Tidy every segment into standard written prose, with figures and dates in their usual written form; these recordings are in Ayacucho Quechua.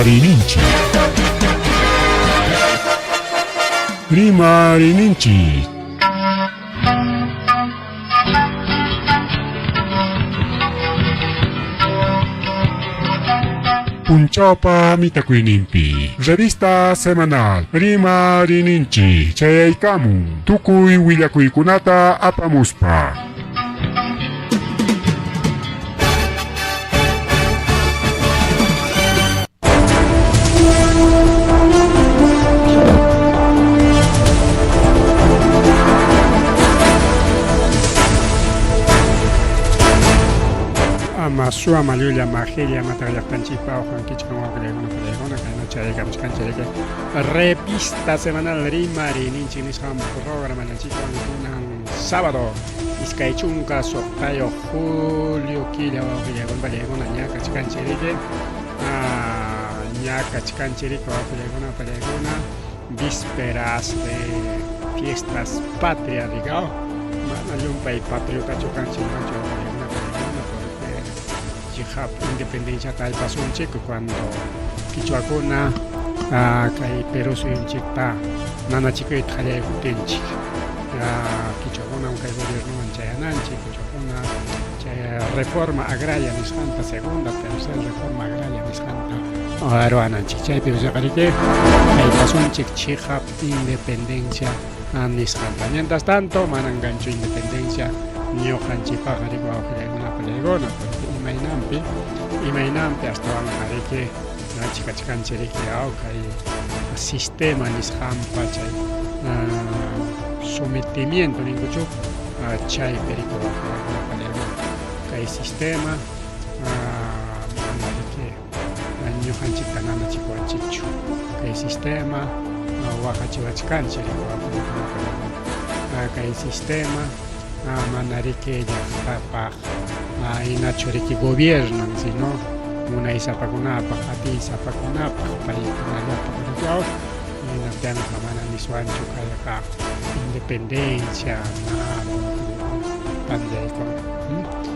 Rimarininchik. Rimarininchik. Punchawpa mitakuyninpi revista semanal Rimarininchik chayaykamun tukuy willakuykunata apamuspa. Ama suama llulla majilla mataqllaqtanchikpa uqankichkan wawqillaykuna pallaykuna kayna chayaykamuchkanchik revista semanal rimariyninchik nisqan programallanchikwan kunan sábado 26 julio killa wawqillaykuna pallaykuna ña kachkanchik riki ña kachkanchik riki wawqillaykuna pallaykuna vísperas de fiestas patrias rikao mana llumpay patriotachu kanchik ñuqanchik wawqillaykuna pallaykuna porque chiqap independenciata aypasunchik cuando quichwakuna kay Perú suyunchikpa nanachikuyta qallaykuptinchik quichwakunam kay gobiernoman chayananchik quichwakuna chay reforma agraria nisqanta segunda tercera reforma agraria nisqanta ruwananchik chaypi riki aypasunchik chiqap independencia nisqanta mientras tanto manan kanchu independencia ñuqanchikpaqqa riki wawqillaykuna apallaykuna porque imaynanpi imaynanpi astawanqa riki nachikachkanchik riki aw kay sistema nisqanpa chay sometimiento ninkuchu chaypi riki wawqillaykuna apallaykuna kay sistema mana riki ñuqanchikta nanachikuwanchikchu kay sistema waqachiwachkanchik riki wawqillaykuna apallaykuna kay sistema mana riki llaqtapaq hinachu riki gobiernan sino munaysapakunapaq atiysapakunapaq paykunallapaq riki aw hinaptinqa mana niswanchu kayqa independencia nada panllaykuna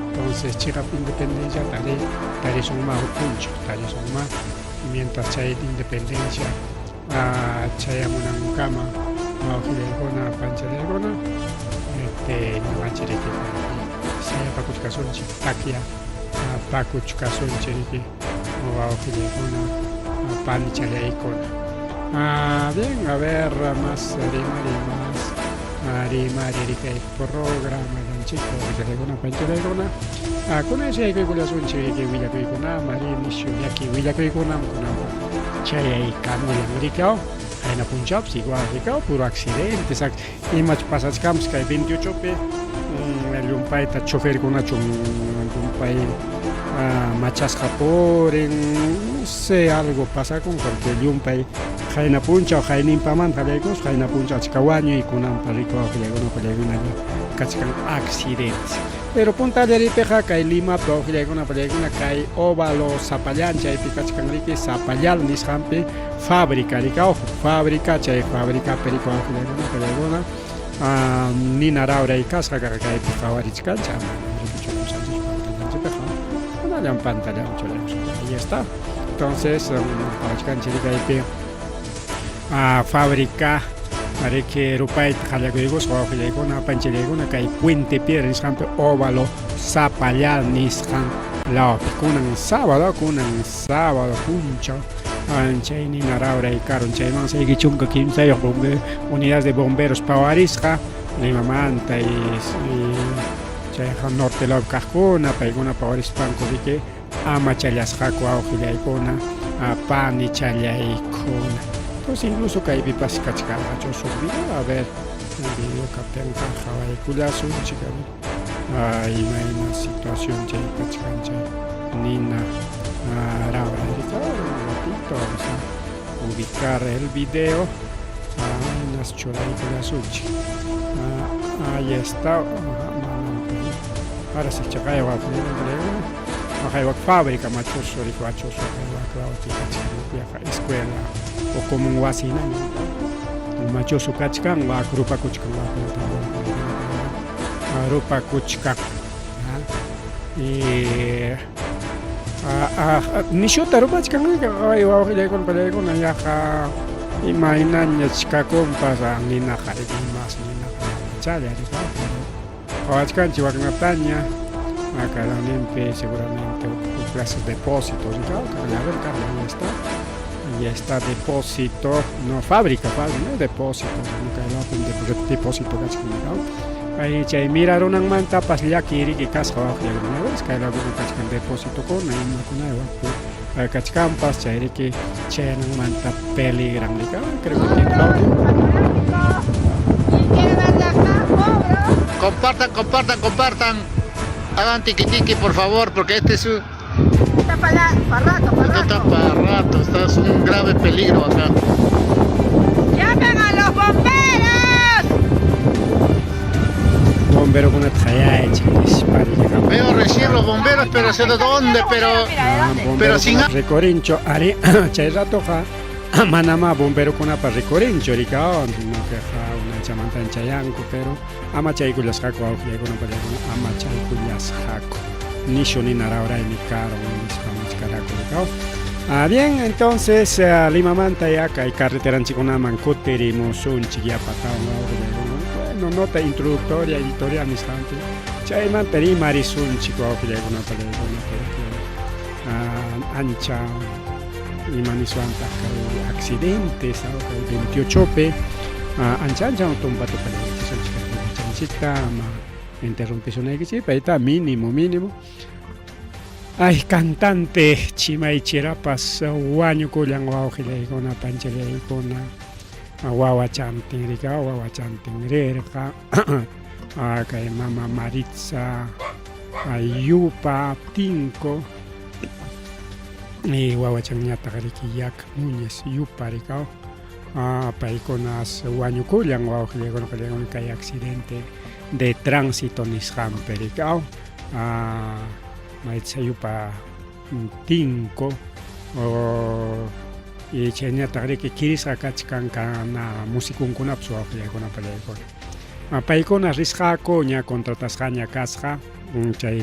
entonces chiqap independencia tari tarisunma huk punchaw tarisunma mientras chay independencia chayamunankama wawqillaykuna panchallaykuna este ñuqanchik riki sayapakuchkasunchik takya pakuchkasunchik riki wawqillaykuna panichallaykuna bien a ver más rimari más rimari riki programallanchik wawqillaykuna panchallaykuna kunan chayaykuykullasunchik riki willakuykunama ri nishu llaki willakuykunam kunanpaq chayaykamullan riki aw qayna punchawpis igual riki aw puro accidentes imach pasachkanpis kay 28pi llumpayta choferkunachu llumpay machasqa purin no sé algo pasakun porque llumpay qayna punchaw qayninpamanta qallaykuspa qayna punchaw achka wañuy kunanpa riki wawqillaykuna upallaykuna kachkan accidentes pero punta qallariypiqa kay Limapi wawqillaykuna upallaykuna kay óvalo Zapallán chaypi kachkan riki Zapallal nisqanpi fábrica riki aw fábrica chay fabricapi riki wawqillaykuna upallaykuna nina rawray kasqa kaypi qhawarichkanchik pantallanchikpiqa kunallan pantallaman churaykusun ahí está entonces qhawachkanchik kaypi fábrica riki rupayta qallakuykusqa wawqillaykuna panchallaykuna kay Puente Piedra nisqanpi óvalo Zapallal nisqan lawpi kunan sábado kunan sábado punchaw chay nina rawray karun chayman sayki 13 unidades de bomberos pawarisqa Limamanta y chayqa norte lawpi kaqkuna paykuna pawarispanku riki amachallasqaku awqillaykuna panichallaykuna entonces incluso kaypipas kachkarqachu huk video a ver video kaptinqa qhawaykullasunchik a ver imayna situación chay kachkan chay nina rawray riki un ratito vamos a ubicar el video nas churaykullasunchik ahí está ahora sí chaqay waqaywak fábrica machusu riki wachusu kachkan escuela o común wasi hina machusu kachkan wak rupakuchkan rupakuchkan y Nishuta rupachkan qaway wawqillaykuna pallaykuna yaqa imaynañach kakunpas ninaqa imas ninaqa challa qawachkanchik waknataña kayninpi seguramente clases depósito ahí está ya está depósito no fábrica fábrica no depósito depósito kachkan kay chay mirarunanmantapas llaki riki kasqa wawqillaykuna kay lawpikuna kachkan depositokuna imakuna wakpi kachkanpas chay riki chayananmanta peligran riki creo que tiene audio. Compartan, compartan, compartan. Hagan tiqui tiqui, por favor, porque este es un... Está para rato, para Esto está rato. para rato, está es un grave peligro acá. ¡Llamen a los bomberos! Bomberokunata qayaychik nispa. Veo recién los bomberos, pero sé de dónde, pero... Mira, ¿de dónde? Pero sin rikurinchu ari chay ratoqa manama bomberokunapa rikurinchu rika no queja unaychamantan chayanku pero ama chaykullasqaku wawqillaykuna pallaykuna ama chaykullasqaku nishu nina rawraymi karun nispa nichkaraku rika. Bien, entonces Limamanta ya kay carreteranchikkunaman kutirimusunchik yapatawan wawqillaykuna. Bueno, nota introductoria editorial nisqanpi chaymanta rimarisunchik wawqillaykuna pallaykuna porque ancha ima niswantaq kay accidentes kay 28 pi ancha ancha tumpa tupallaykichisunchik chanchikta ama interrumpisunaykichik payta mínimo mínimo. Ay, cantante Chimaychirapas wañukullan wawqillaykuna panchallaykuna wawachantin rika wawachantin rirqa kay mama Maritza Yupa Tinco y wawachanñataq riki Yak Núñez Yupa rika paykunas wañukullan wawqillaykuna pallaykuna kay accidente de tránsito nisqanpi rika Maritza Yupa Tinco y chayñataq riki kirisqa kachkan kana musikunkunapas wawqillaykuna pallaykuna paykuna risqaku ña contratasqaña kasqa chay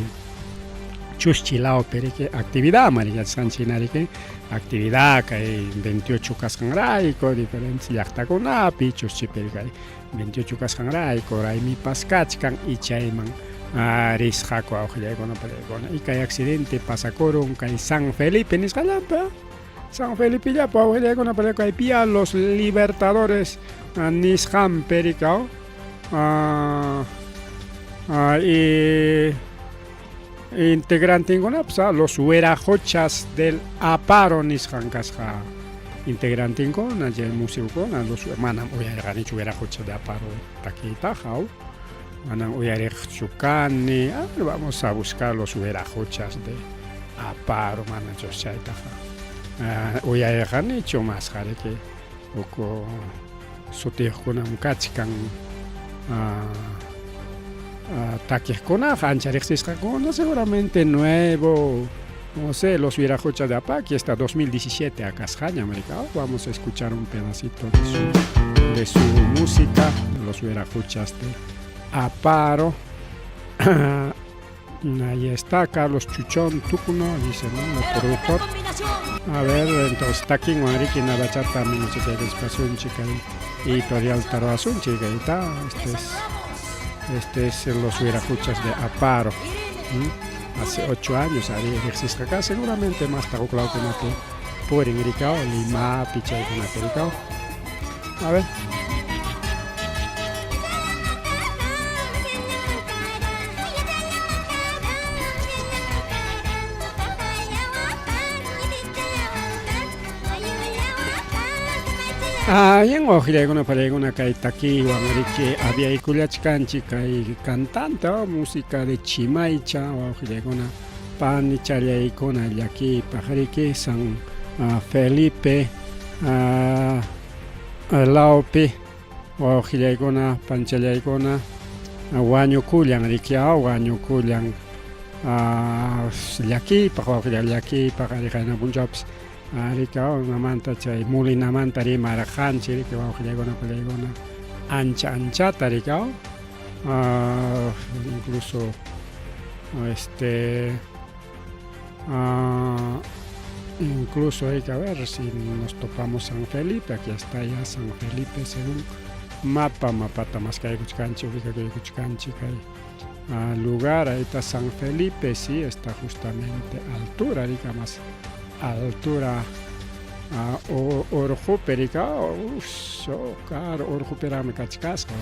Chuschi lawpi riki actividad mari yachasqanchik hina riki actividad kay 28 kasqanrayku diferentes llaqtakunapi Chuschipi kay 28 kasqanrayku raymipas kachkan y chayman risqaku wawqillaykuna pallaykuna y kay accidente pasakurun kay San Felipe nisqallanpi San Felipe llapa wawqillaykuna pallaykuna kay vía Los Libertadores nisqanpi rika y integrantinkunapas los Huiracochas del Aparo nisqan kasqa integrantinkuna chay musikukuna los manam uyarirqanichu Huiracochas de Aparo takiytaqa manam uyariqchu kani. A ver, vamos a buscar los Huiracochas de Aparo manachus chaytaqa uyarirqanichu masqa riki huk sutiyuqkunam kachkan takiqkunaqa ancha riqsisqakuna seguramente nuevo no sé, los Huiracochas de Apaki hasta 2017 akasqaña rika. Vamos a escuchar un pedacito de su música, los Huiracochas de Aparo. Ahí está Carlos Chuchón Tucuno, dice, ¿no? El productor. A ver, entonces takinwan riki nabachata minuchichaykachipasunchik editorial taruwasunchik ahí está. Este es los Huiracochas de Aparo. Hace 8 años ahí riqsisqa acá, seguramente más huk lawkunapi purin rika Limapi chaykunapi rika. A ver. Yan wawqillaykuna pallaykuna kay takiwan riki aviaykullachkanchik kay cantante música de Chimaycha wawqillaykuna panichallaykuna llakiypaq riki San Felipe lawpi wawqillaykuna panchallaykuna wañukullan riki wañukullan llakiypaq wawqilla llakiypaq ari qayna punchawpas rika imamanta chay mulinamanta rimarqanchik riki wawqillaykuna pallaykuna ancha anchata rika incluso este Incluso hay que ver si nos topamos San Felipe, aquí está ya San Felipe según mapa, mapata maskaykuchkanchik, ubicakuykuchkanchik kay lugar, ahí está San Felipe, sí, está justamente altura, rika más altura urqupi rika, karu urqupiraqmi kachkasqa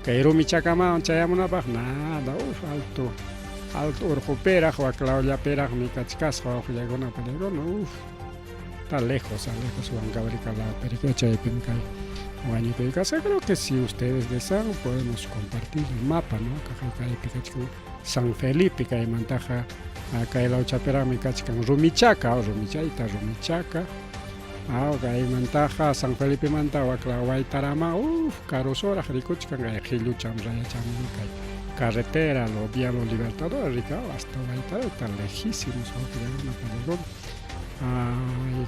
kay Rumichakaman chayamunapaq nada, uf, alto alto urqupiraq waklawllapiraqmi kachkasqa wawqillaykuna pallaykuna, uf, está lejos, lejos Huancavelica lawpi rika, chaypim kay wañukuy kasqa. Creo que si ustedes desean podemos compartir el mapa, ¿no? Kaypi kachkan San Felipe, kaymantaqa kay lawchapiraqmi kachkan Rumichaka, Rumichayta, Rumichaka. Kaymantaqa San Felipemanta waklaw Waytarama, uf, karusuraq rikuchkan kay qillucham rayacham kay carretera, lo vía Los Libertadores, rika hasta Waytara, está lejísimos wawqillaykuna pallaykuna.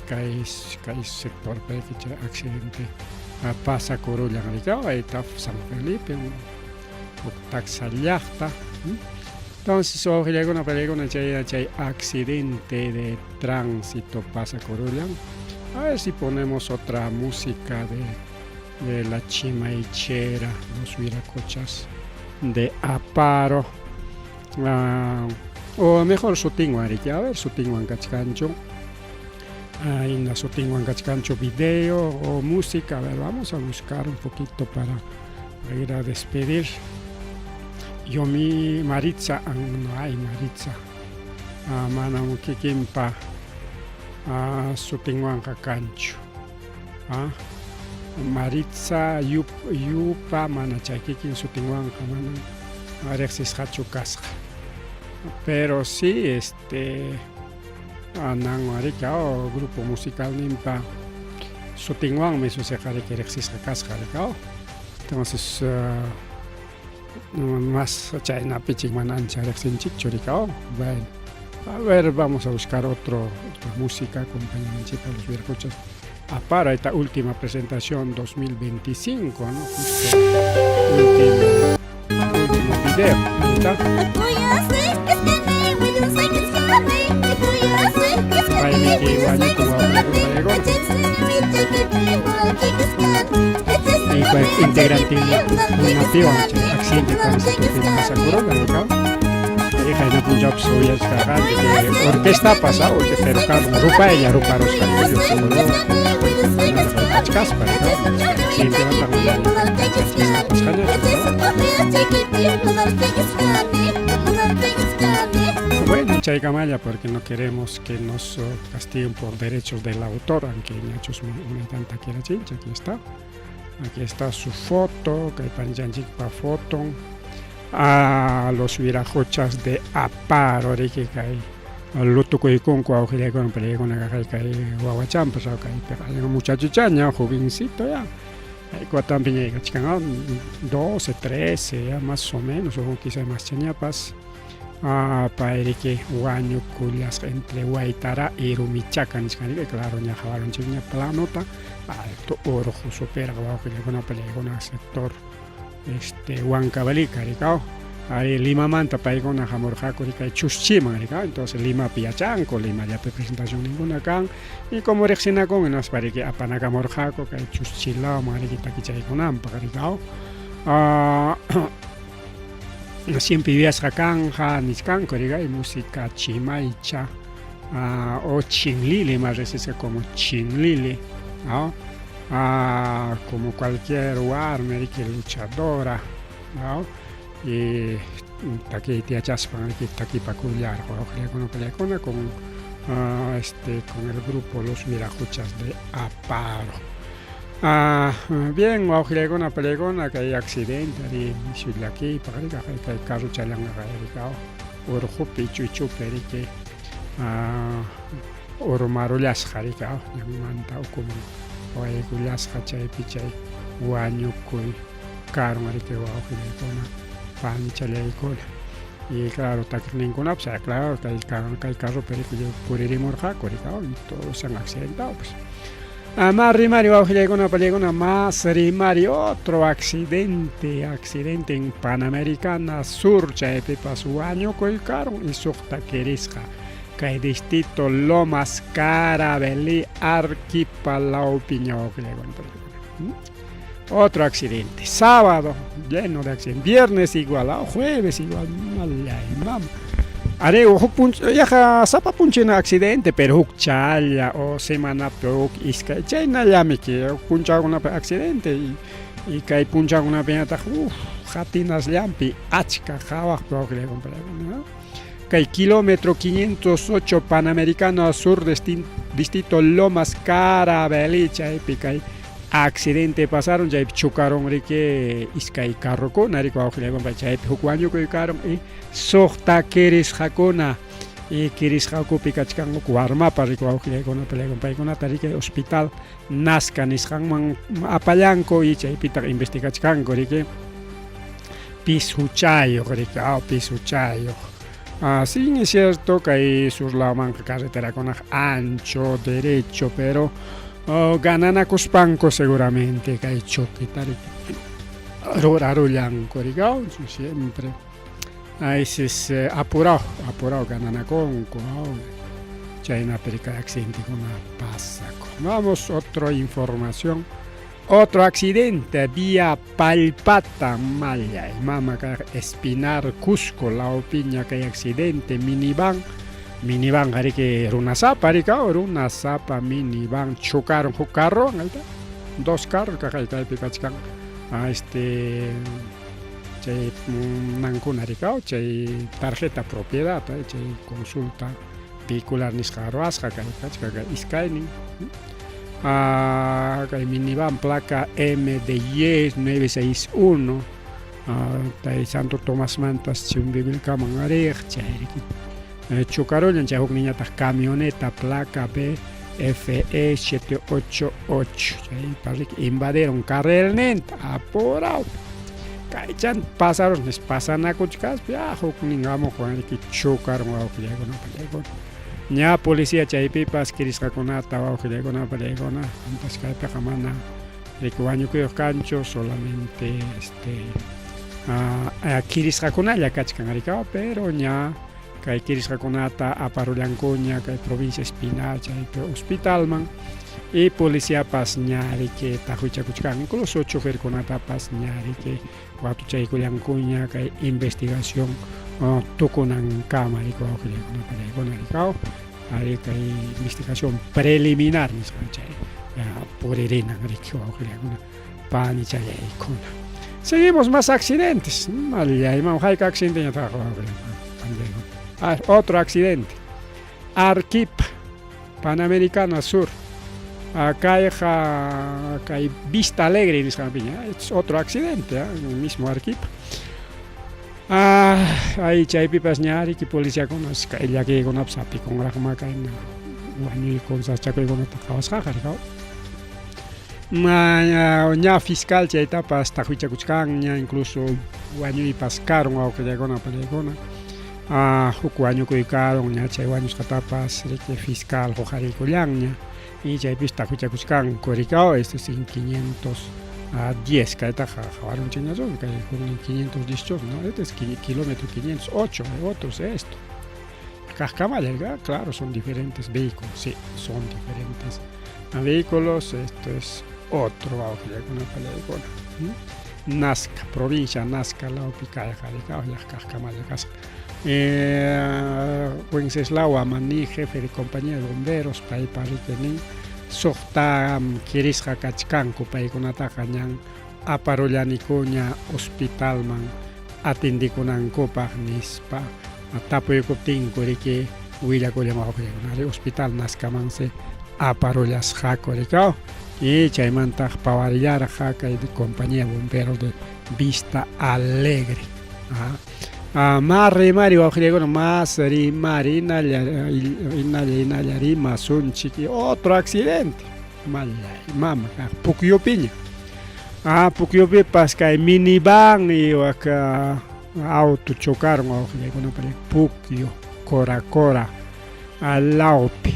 Kay kay sector chay accidente pasakurullan rika, ahí está San Felipe, huk taksa llaqta. Entonces, wawqillaykuna pallaykuna, chay chay accidente de tránsito pasakurullan. A ver si ponemos otra música de la Chimaichera, los Huiracochas de Aparo. O mejor sutinwan riki, a ver sutinwan kachkanchu. Ayna sutinwan kachkanchu video o música. A ver, vamos a buscar un poquito para ir a despedir. Yo mi Maritza, no hay Maritza. Manam kikinpa sutinwanqa kanchu. Maritza Yupa mana chay kikin sutinwanqa manam riqsisqachu kasqa. Pero sí, anan rika grupo musical ninpa sutinwanmi susiqa riki riqsisqa kasqa rika. Entonces, más chaynapichik mana ancha riqsinchikchu rika. Bueno, a ver, vamos a buscar otra música, acompañanchik a los Huiracochas para esta última presentación 2025, ¿no? Justo último, último video. Ahí está. Paymi wañukun wawqillaykuna. Integrante kunapiwan chay accidente tránsito pasakurqa rika. Qayna punchawpis uyachkarqani que orquestapas, pero karun rupaylla ruparusqa kachkaspa rika, accidentemanta pasqañachu. Bueno, chaykamalla porque no queremos que nos castiguen por derechos del autor, aunque ñachus una tanta quiera chincha, aquí está. Aquí está su foto, kay panichanchikpa foto. A los Huiracochas de Aparo, riki kay lutukuykunku wawqillaykuna palaykuna kay kay wawachampas kay muchachuchaña, jovencito ya. Kuatampi ña kachkan 12, 13, ya más o menos, o quizá más chañapas. Pay riki wañukullasqa entre Huaytará y Rumichaca nisqan, claro, ña qawarunchikña planota, alto urqu supiraq wawqillaykuna palaykuna sector Huancavelica rika. Ari Limamanta paykuna hamurqaku rika Chuschiman rika, entonces Limapi yachanku, Limallapi presentación ninguna kan, y como riqsinakun hinaspa riki apanakamurqaku kay Chuschilaman riki takichaykunanpaq rika. Siempre yuyasqa kanja nichkanku rika, y música chimaycha o chinlili, más riqsisqa como chinlili, ¿no? Como cualquier warmi riki luchadora, ¿no? Y takiyta yachaspan riki takipakullarqa wawqillaykuna palaykuna con el grupo Los Huiracochas de Aparo. Bien, wawqillaykuna palaykuna, kay accidente ari nishu llakiypaq rika, kay carro challanqa rika urqupi ichu ichupi riki urmarullasqa rika, ñanmanta ukuman waykullasqa, chaypi chay wañukuy karun riki wawqillaykuna panichallaykuna. Y claro, takiqninkunapas, claro, kay kay carropi riki puririmurqaku rika, y todos se han accidentado pues. Más rimari wawqillaykuna pallaykuna más rimari otro accidente, accidente en Panamericana Sur chaypipas wañukuy karun y suqta kirisqa kay distrito Lomas Carabelí Arquipa lawpi ñawqillaykuna pallaykuna. Otro accidente. Sábado, lleno de accidentes. Viernes igual, jueves igual. Malay, mama. Are, huk punch, yaqa sapa punchina accidente, pero huk challa o semanapi huk iskay chaynallamiki huk punchawkunapi accidente y, y kay punchawkunapiñataq uff qatinasllampi achka qhawaqpi wawqillaykuna kay kilómetro 508 Panamericano Sur distrito Lomas Carabelí chaypi kay accidente pasaron chaypi chocaron riki iskay carrokuna riki wawqillaykuna chaypi huk wañukuy karon y suqta kirisqakuna y kirisqa ukupi kachkan huk warmapa riki wawqillaykuna paykunata riki hospital Nazca nisqanman apallanku y chaypitaq investigachkanku riki pis huchayuq riki pis huchayuq. Sí, es cierto kay sur lawmanqa carreterakunaqa ancho, derecho, pero gananakuspanku seguramente kay choqueta riki rurarullanku riki siempre. A ese es apurado, apurado gananakunku, chaynapi riki accidentekuna pasakun. Vamos, otra información. Otro accidente, vía Palpata, Mallay, mama Espinar, Cusco, lawpiña kay accidente, minivan, minivan riki runasapa riki, runasapa minivan, chocaron huk carro, ahí está, dos carros kaypi kachkan, este chay nankuna riki, chay tarjeta propiedad, chay consulta vehicular nisqa ruwasqa kay kachka kay iskaynin. Kay minivan placa MDY 961 tay Santo Tomás mantas Chumbivilcaman riq chay riki chocarullan chay hukniñataq camioneta placa BFE 788 chaypa riki invadieron carrilninta apurado kaychan pasaron pasanakuchkaspa ya huknin hamuqwan riki chocaron wawqillaykuna pallaykuna ña policía chaypipas kirisqakunata wawqillaykuna pallaykuna antas kaypiqa mana riki wañukuyuq kanchu solamente este kirisqakunalla kachkan riki pero ña kay kirisqakunata aparullankuña kay provincia Espinal chaypi hospitalman y policiapas ña riki taqwichakuchkan incluso choferkunatapas ña riki watuchaykullankuña kay investigación tukunankama riki wawqillaykuna pallaykuna riki ari kay investigación preliminar nisqa chay puririnan riki wawqillaykuna panichallaykuna. Seguimos más accidentes. Mallayman hayka accidente ñataq wawqillaykuna. Otro accidente. Arquipa, Panamericana Sur. Kayqa kay Vista Alegre nisqan piña. Es otro accidente, el mismo Arquipa. Ay chaypipas ña riki policiakuna kay llakiykunapas hapikunraqma kayna wañuykun sasachakuykunata qhawasqaqa riki. Ña fiscal chaytapas taqwichakuchkanña incluso wañuypas karun wawqillaykuna pallaykuna. Huk wañukuy karun ña chay wañusqatapas riki fiscal huqariykullanña y chaypis taqwichakuchkanku riki este es en 510 kaytaqa qhawarunchikñachu kay huknin 518 no este es kilómetro 508 otro es esto kaqkamalla claro son diferentes vehículos, sí, son diferentes vehículos, esto es otro wawqillaykuna pallaykuna. Nazca, provincia Nazca lawpi kayqa riki kaqkamalla kasqa. Wenceslao Amaní, jefe de compañía de bomberos, paypa riki nin suqta kirisqa kachkanku paykunataqa ñan aparullanikuña hospitalman atendikunankupaq nispa tapuykuptinku riki willakullan wawqillaykuna hospital Nazcamansi aparullasqaku riki y chaymantaq pawarillarqa kay compañía bomberos de Vista Alegre. Más rimari wawqillaykuna más rimari hinalla hinalla hinalla rimasunchik otro accidente mallay mama Pukyupiña. Pukyupipas kay minivan y wak auto chocaron wawqillaykuna Pukyu Cora Cora lawpi.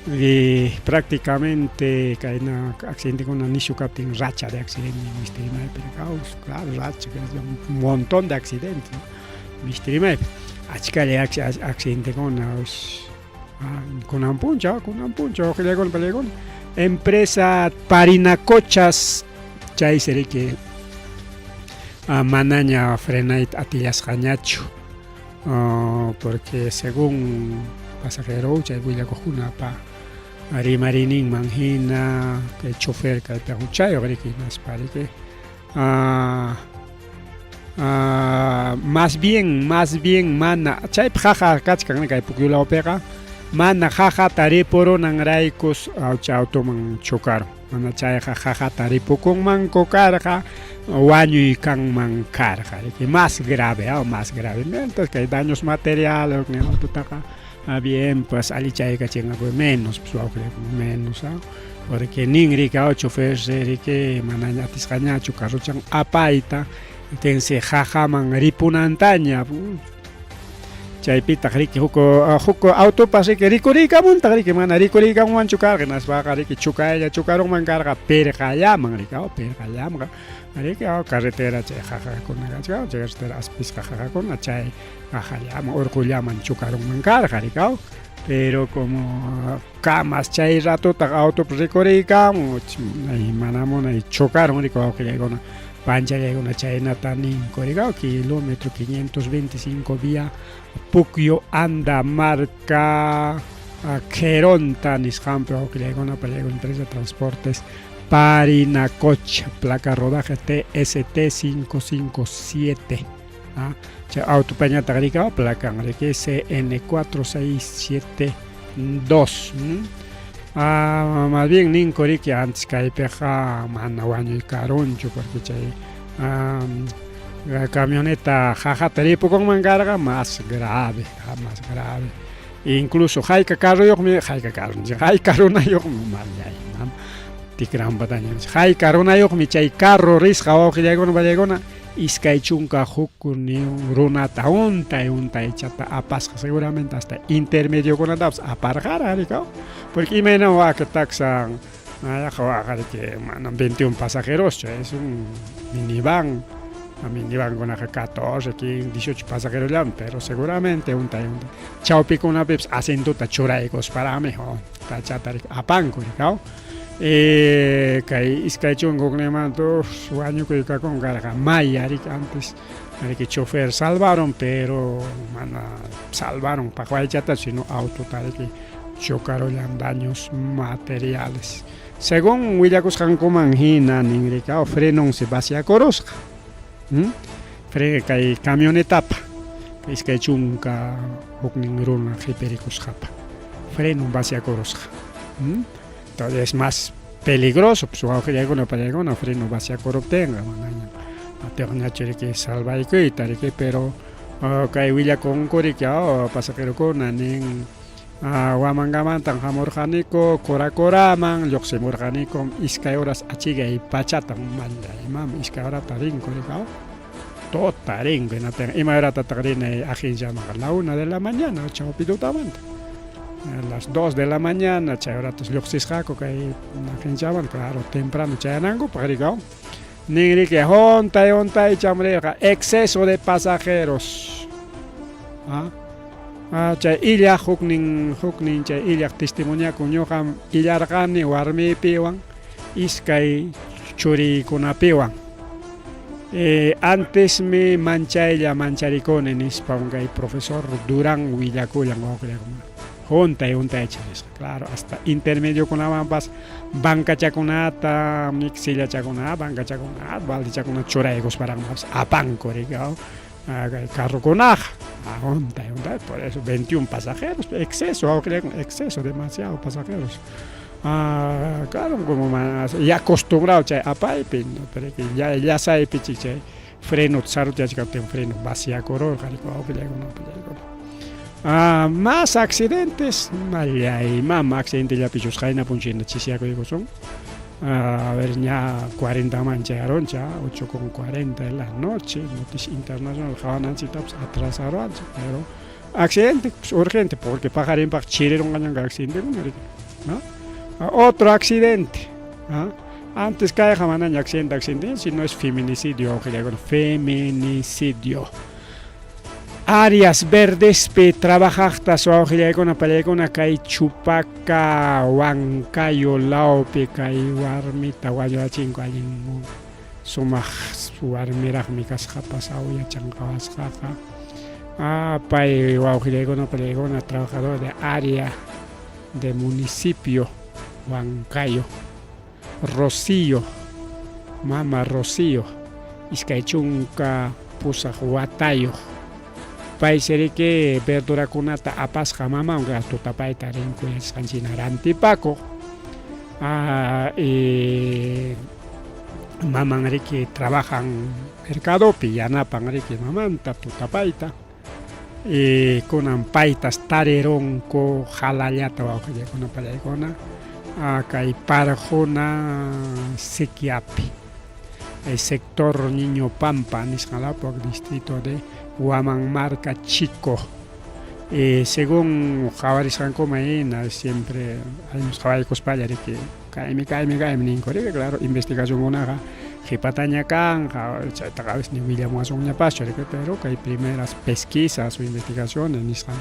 Y prácticamente kayna accidentekuna nishu kaptin racha de accidente mistirimaypi claro, racha, un montón de accidentes, ¿no? Mistirimaypi achkalla accidentekuna kunan punchaw, kunan punchaw qillaykuna pallaykuna. Empresa Parinacochas chaysi riki manaña frenayta atillasqañachu, porque según pasajero chay willakuqkunapa rimariyninman hina kay chofer kaypi huchayuq riki hinaspa riki más bien, más bien mana chaypi qaqa kachkan kay Pukyulawpiqa mana qaqata ripurunanraykus chay automan chocaron, mana chayqa qaqata ripukunmanku karqa wañuy kanman karqa riki, más grave, más grave. Entonces kay daños materiales autotaqa bien pues allichaykachinqaku menos pues menos, porque nin riki chofer riki manaña atisqañachu carrochan apayta, tensi qaqaman ripunantaña. Chaypitaq riki huk huk autopas riki rikuriykamuntaq riki mana rikuriykamunmanchu karqa, hinaspaqa riki chukaylla chukarunman karqa pirqallaman riki, pirqallaman riki, carretera chay qaqakuna kachkan, chay carretera aspisqa qaqakuna chay qaqallaman urqullaman chukarunman karqa riki, pero como kamas chay ratotaq autopas rikuriykamun mana munay chocaron riki wawqillaykuna panchallaykuna chaynata ninku riki, kilómetro 525 vía Puquio Andamarca Queronta nisqanpi wawqillaykuna pallaykuna empresa de transportes Parinacocha, placa rodaje TST 557. Chay autopañataq riki placan riki CN 4672. Más bien ninku riki antes kaypiqa mana wañuy karunchu porque chay camioneta qaqata ripukunman karqa más grave, más grave. Incluso hayka carruyuqmi, hayka carro, hayka runayuqmi, tikranpataña hayka runayuqmi chay carro risqa wawqillaykuna pallaykuna 21 runata untay untaychata apasqa, seguramente hasta intermediokunatapas aparqara riki, porque imayna waka taxa yaqa riki manam 21 pasajeros, es un minivan, minivankunaqa 14, 15, 18 pasajeros, pero seguramente untay untay chawpikunapipas asientota churaykusparaqmi tachata apanku riki. Kay 21 manta wañukuy kakun karqa may riki antes riki chofer salvaron, pero mana salvaron paqwaychata sino autota riki chocarollan daños materiales. Según willakusqankuman hina nin riki frenonsi vaciakurusqa, kay camionetapa 21 runa qhipirikusqapa frenon vaciakurusqa. Entonces es más peligroso, pues wawqillaykuna pallaykuna freno vaciakuruptinqa manaña atiqñachu riki salvaykuyta riki, pero kay willakunku riki pasajerokuna nin Huamangamantan hamurqaniku Coracoraman lluqsimurqaniku 2 horas achikay pachatan mallay mama 2 horata rinku riki tota rinku hinaptin ima horatataq rini agenciamanqa la 1 de la mañana chawpi tutamanta a las 2 de la mañana chay horatas lluqsisqaku kay agenciaman, claro, temprano chayanankupaq riki nin riki huntay huntaycham rirqa exceso de pasajeros. Chay illaq huknin huknin chay illaq testimoniakun ñuqam illarqani warmiypiwan iskay churiykunapiwan, antesmi manchaylla mancharikuni nispa kay profesor Durán willakullan wawqillaykuna huntay huntaycha risqa, claro, hasta intermediokunamanpas bancachakunata sillachakunata bancachakunata baldechakunata churaykusparaqmapas apanku riki kay carrokunaqa huntay huntay, por eso 21 pasajeros, exceso wawqillaykuna, exceso, demasiado pasajeros. Claro, como más ya acostumbrado chay apaypi, ¿no? Pero que ya llasaypi chay freno sarutachkaptin freno vaciakururqa riki wawqillaykuna pallaykuna. Más accidentes, mallay mama accidentellapishus qayna punchayna chisiyakuykusun. A ver, ña 40 man chayaruncha, 8:40 de la noche, noticia internacional qawananchiktapas atrasaruanchik, pero accidente pues, urgente, porque paqarinpaq chirirunqañanqa accidentekuna riki. ¿No? Otro accidente. ¿Ah? Antes kayqa manaña accidente, accidente, sino es feminicidio, feminicidio. Áreas verdespi trabajaqtas wawqillaykuna pallaykuna kay Chupaca Huancayo lawpi kay warmita wañurachinku allin sumaq warmiraqmi kasqapas awyachan qawasqaqa. Ah, pay wawqillaykuna pallaykuna trabajador de área de municipio Huancayo. Rocío, mama Rocío, 28 watayuq. Paysi riki verdurakunata apasqa mamanqa tutapayta rinku yachasqanchina rantipakuq. Ah, y maman riki trabajan mercadopi yanapan riki mamanta tutapayta. Y kunan paytas tarirunku jalallata wawqillaykuna pallaykuna kay Parjuna Siquiapi, el sector Niño Pampa nisqan lawpi distrito de Huamanmarca Chico. Según qhawarisqankuman hina siempre qhawaykuspalla riki kaymi kaymi kaymi ninku riki claro investigacionkunaqa qhipataña kanqa chaytaqa a veces ni willamuwasunñapaschu riki pero kay primeras pesquisas o investigaciones nisqan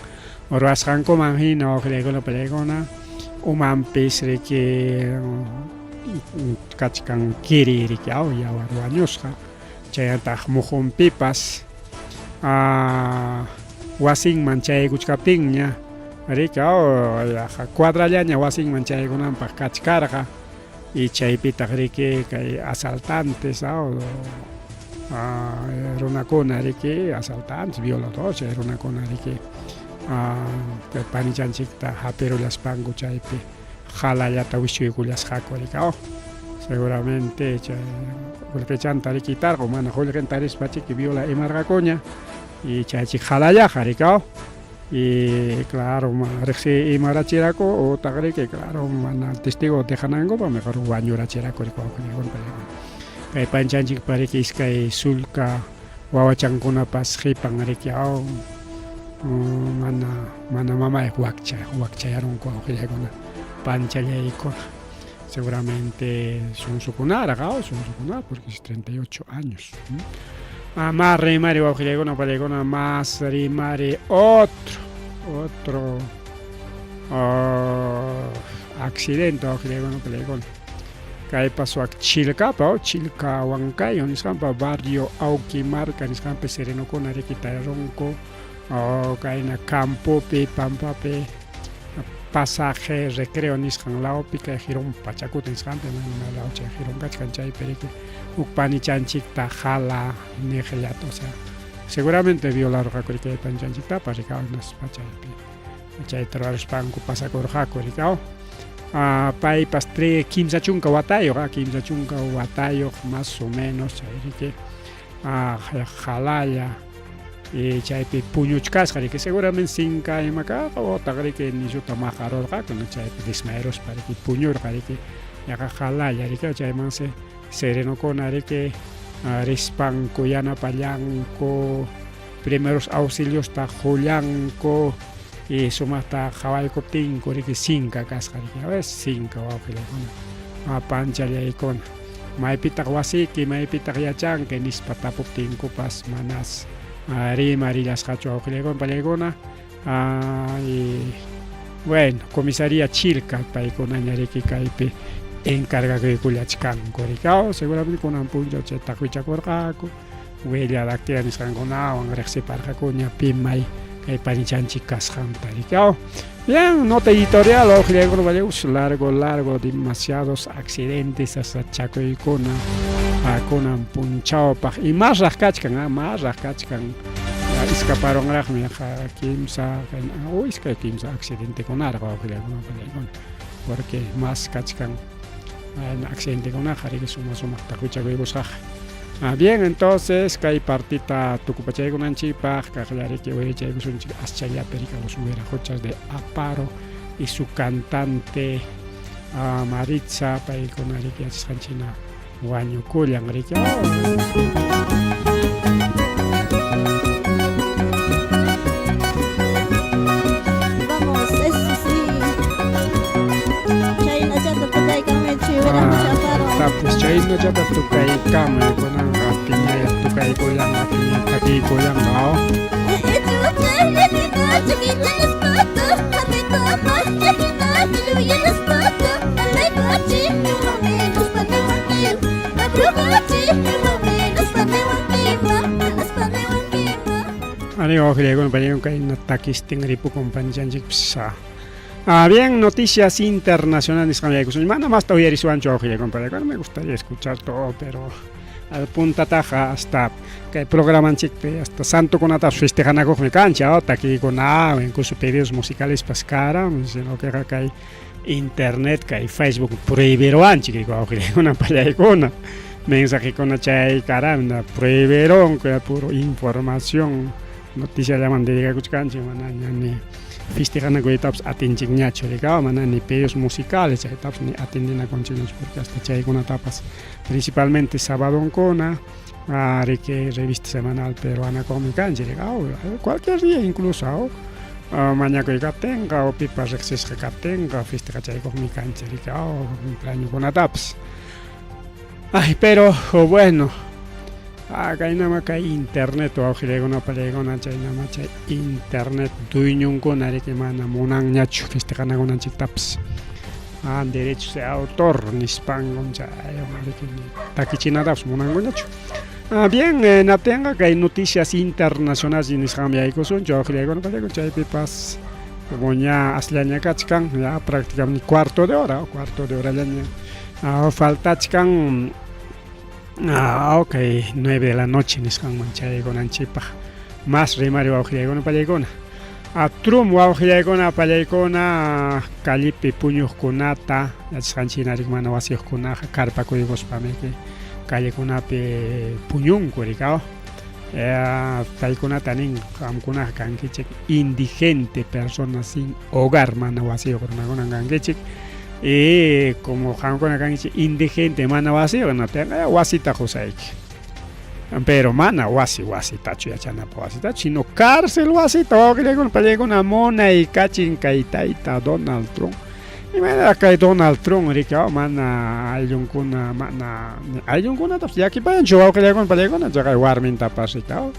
ruwasqankuman hina wawqillaykuna pallaykuna umanpis riki kachkan kiri riki aw yawar wañusqa chaynataq muhunpipas wasinman chayaykuchkaptinña riki aw yaqa cuadrallaña wasinman chayaykunanpaq kachkarqa y chaypitaq riki kay asaltantes aw runakuna riki asaltantes violadores chay runakuna riki kay panichanchikta hapirullaspanku chaypi jalallata wischuykullasqaku riki aw seguramente chay qullqichanta riki tarqun mana qullqin tarispa chiki viola imarqakuña y chaychik jalallaqa riki aw y claro riqsi imarachiraku utaq riki claro mana testigo dejanankupaq mejor wañurachiraku riki wawqillaykuna kay panchanchikpa riki iskay sullka wawachankunapas qipan riki aw mana mana mamayuq wakcha wakchayarunku wawqillaykuna panchallaykuna seguramente sunsukunaraq aw sunsukunaraq porque es 38 años. Más rimari wawqillaykuna pallaykuna más rimari otro otro accidente wawqillaykuna pallaykuna kaypas wak Chilcapa Chilca Huancayo nisqanpa barrio Auquimarca nisqanpi serenokuna riki tarirunku kayna campopi pampapi pasaje recreo nisqan lawpi kay Jirón Pachacuti nisqanpi mana law chay Jirón kachkan chaypi riki huk panichanchikta jala niqllata o sea seguramente violarqaku riki kay panichanchiktapas riki hinaspa chaypi chayta ruraspanku pasakurqaku riki aw paypas 30 watayuq 30 watayuq más o menos chay riki jalalla y chaypi puñuchkasqa riki seguramente sinka ima kaqa utaq riki nishuta maqarurqaku chaypi desmayaruspa riki puñurqa riki yaqa jalalla riki chaymansi serenokuna riki rispanku yanapallanku primeros auxiliosta qullanku y sumaqta qhawaykuptinku riki sinka kasqa riki a veces sinka wawqillaykuna panchallaykuna maypitaq wasiyki maypitaq yachanki nispa tapuptinkupas manas rimarillasqachu wawqillaykuna pallaykuna y bueno comisaría Chilca paykunaña riki kaypi encargakuykullachkanku riki aw seguramente kunan punchaw chay taqwichakurqaku huella dactilar nisqankunawan riqsiparqakuña pi may kay panichanchik kasqanta riki aw. Bien, nota editorial wawqillaykuna pallaykuna largo largo demasiados accidentes sasachakuykuna kunan punchawpaq y masraq kachkan masraq kachkan iskaparunraqmi yaqa kimsa o iskay kimsa accidentekunaraq wawqillaykuna pallaykuna porque mas kachkan accidentekunaqa riki suma sumaqta huchakuykusqaqa. Bien, entonces kay partita tukupachaykunanchikpaq kaqlla riki uyarichaykusunchik aschallapi riki los Huiracochas de Aparo y su cantante Maritza paykuna riki yachasqanchina wañukullan riki. Vamos, eso sí. Himnochata tukaykamuy kunanqa piñaya tukaykullanqa piña takiykullanqa. Ari wawqillaykuna pallaykuna kayna takistin ripukun panichanchikpis. Ah, bien, noticias internacionales nisqan yaykusun. Mana masta uyarisuwanchu wawqillaykuna pallaykuna. Me gustaría escuchar todo, pero al puntataqa hasta kay programanchikpi hasta santokunatapas festejanakuqmi kanchik, takiykunawan, incluso pedidos musicalespas karan, sino que kay internet kay Facebook prohibiruwanchik wawqillaykuna pallaykuna. Mensajekuna chay karan prohibironku puro información noticiallaman dedicakuchkanchik manaña ni festejanakuytapas atinchikñachu rikaw mana ni pedidos musicales chaytapas ni atendinakunchikñachu porque hasta chaykunatapas principalmente sabadonkuna riki revista semanal peruana kanchik rikaw cualquier día incluso mañakuy kaptinqa o pipas riqsisqa kaptinqa festejachaykuqmi kanchik rikaw cumpleañokunatapas. Ay, pero bueno, kaynama kay internet wawqillaykuna pallaykuna chaynama chay internet dueñonkuna riki mana munanñachu festejanakunanchiktapas. Derechos de autor nispankum chay riki takichinatapas munankuñachu. Bien, naptinqa kay noticias internacionales nisqanmi yaykusunchik wawqillaykuna pallaykuna chaypipas como ña asllaña kachkan ya prácticamente cuarto de hora cuarto de horallaña faltachkan. Ok, 9 de la noche nisqanman chayaykunanchikpaq más rimari wawqillaykuna pallaykuna. Trump wawqillaykuna pallaykuna callepi puñuqkunata yachasqanchik hina mana wasiyuqkunaqa karpakuykuspamiki callekunapi puñunku rikaw. Paykunata nin qamkunaqa kankichik indigente, personas sin hogar, mana wasiyuq runakunan kankichik y como qamkuna kankichik indigente mana wasiyuq hinaptinqa wasita qusayki, pero mana wasi wasitachu, yachanapaq wasitachu, sino cárcel wasita wawqillaykuna pallaykuna munay kachin kay tayta Donald Trump. Imaynaraq kay Donald Trump riki mana ayllunkuna mana ayllunkunatapas llakipayanchu wawqillaykuna pallaykuna chaqay warmintapas rikaw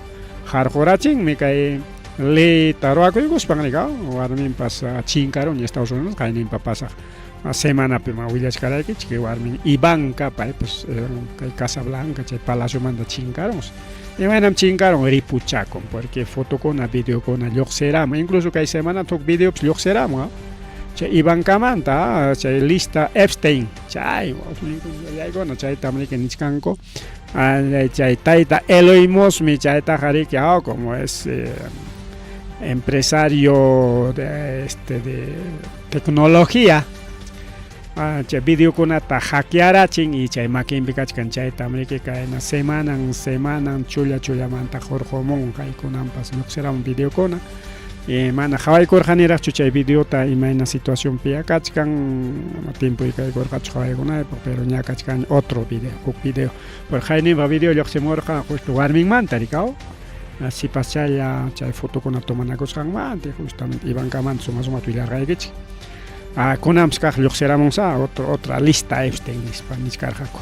harqurachinmi kay leyta ruwakuykuspan rikaw warminpas chinkarun Estados Unidos qayninpa pasaq semanapi ma willachkaraykichik warmin Ivanka paypas kay Casa Blanca chay palaciomanta chinkarun. Imaynam chinkarun ripuchakun porque fotokuna videokuna lluqsiramun, incluso kay semana huk videopas lluqsiramun chay Ivankamanta, chay lista Epstein chay yaykuna chaytam riki nichkanku chay tayta Elon Muskmi chaytaqa riki como es empresario de tecnología chay videokunata hackearachin y chay makinpi kachkan chaytam riki kayna semanan semanan chulla chullamanta hurqumun kaykunanpas lluqsiramun videokuna. Mana qhawaykurqaniraqchu chay videota imayna situacionpi kachkan, tiempoy kaykurqachu qhawaykunaypaq, pero ña kachkan otro video, huk video porque qayninpa video lluqsimurqa justo warminmanta rikaw sipaschalla chay fotokuna tomanakusqanmanta justamente Ivankamanta suma sumata willarqaykichik. Kunanpas kaq lluqsiramunsa otra lista Epstein nispa nichkarqaku.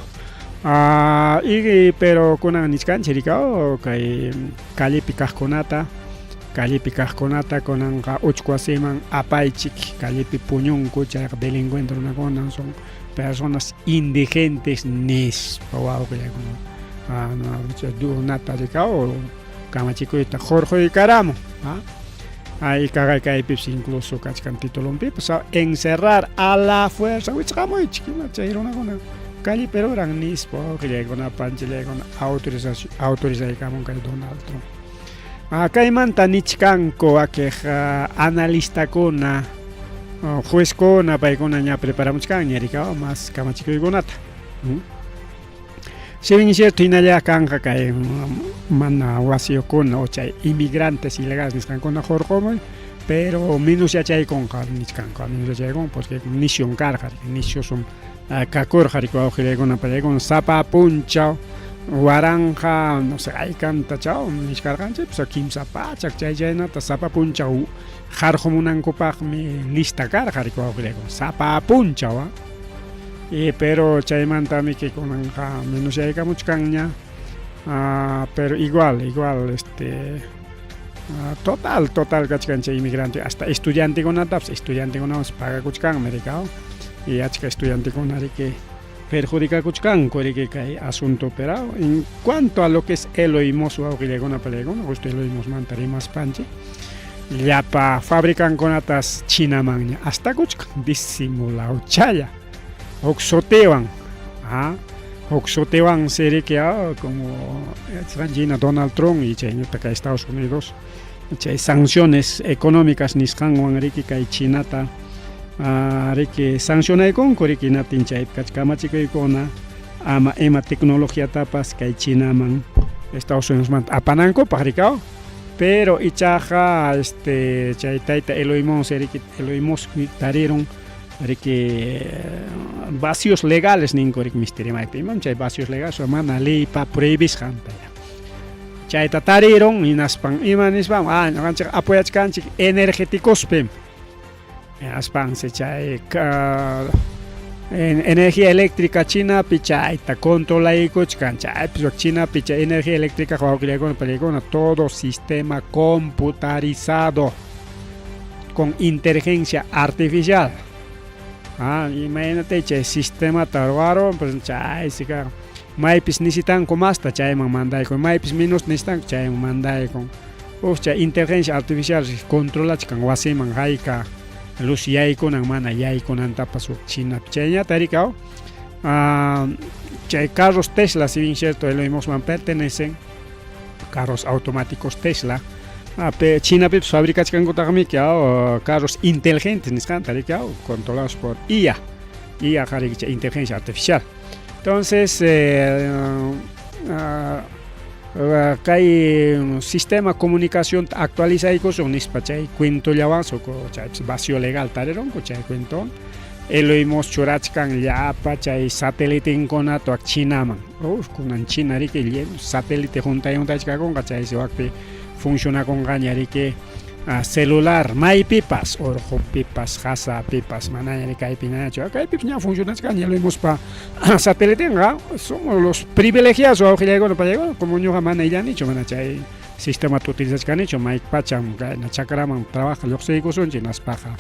Y pero kunan nichkanchik rikaw kay callepi kaqkunata kunanqa uchku wasiman apaychik, callepi puñunku chayqa delincuente runakuna son personas indigentes nispa wawqillaykuna runata rikaw kamachikuyta hurquykaramun. Ay kaqay kaypipas incluso kachkan titulonpipas encerrar a la fuerza wichqamuychik ima chay runakuna callepi ruran nispa wawqillaykuna panchillaykuna autorizaykamun kay Donald Trump. Kaymanta nichkanku wakiq analistakuna, juezkuna paykuna ña preparamuchkanña rikaw mas kamachikuykunata. Si bien es cierto hinalla kanqa kay mana wasiyuqkuna o chay inmigrantes ilegales nisqankuna hurqumuy, pero menos yachaykunqa nichkanku, menos yachaykun porque nisyum karqa, nisyusum kakurqa riki wawqillaykuna pallaykuna sapa punchaw 1000 no sé haykanta chaw nichkarqanchik 300 chay chaynata sapa punchaw harqumunankupaqmi lista karqa riki wawqillaykuna sapa punchaw. Y pero chaymantami kunanqa menos yaykamuchkanña. Pero igual, igual, total, total kachkan chay inmigrante, hasta estudiantekunatapas, estudiantekunapas pagakuchkanmi rikaw. Y achka estudiantekuna riki perjudicakuchkanku riki kay asunto, pero en cuanto a lo que es Eloy Moss wawqillaykuna palaykuna, justo Eloy Mossmanta rimaspanchik, llapa fabricankunatas Chinamanña astakuchkan, disimulawchalla, huk sutiwan, huk sutiwansi riki, como China Donald Trump y chaynata kay Estados Unidos, chay sanciones económicas nisqanwan riki kay Chinata riki sancionaykunku riki, hinaptin chaypi kamachikuykuna ama ima tecnologiatapas kay Chinaman Estados Unidosmanta apanankupaq rikaw. Pero ichaqa chay tayta Eloy Moss riki, Eloy Musk tarirun riki vacíos legales ninku riki misterio imam chay vacíos legales mana leypa prohibisqanta ya. Chayta tarirun hinaspan ima nispan ñuqanchik apoyachkanchik energéticospim, hinaspansi chay energía eléctrica Chinapi chayta controlaykuchkan, chaypi Chinapi chay energía eléctrica wawqillaykuna palaykuna todo sistema computarizado con inteligencia artificial. Imagínate chay sistemata ruwarun, pues chaysi kan maypis necesitanku masta chayman mandaykun, maypis menos necesitanku chayman mandaykun. Uf, chay inteligencia artificial controlachkan wasiman hayka luz yaykunan mana yaykunantapas Chinapi. Chayñata rikaw, chay carros Tesla, si bien cierto, Elon Muskman pertenecen, carros automáticos Tesla, Chinapipas fabricachkankutaqmiki carros inteligentes nisqanta rikaw, controlados por IA, IA riki chay inteligencia artificial. Entonces, kay sistema comunicación actualizaykusun nispa chay cuentollawan chay vacío legal tarirunku chay cuento. Eloy Musk churachkan llapa chay satélitenkunata Chinaman. Uf, kunan China riki satélite juntay juntachkakunqa chaysi wakpi funcionakunqaña riki celular maypipas, urqupipas, qasapipas, manaña kaypinachu, kaypipas ña funcionachkanña Eloy Muskpa satélitenqa. Somos los privilegiados wawqillaykuna palaykuna, como ñuqa mana illanichu, mana chay sistemata utilizachkanichu, maypacham kayna chakraman trabaja lluqsiykusunchik, hinaspaqa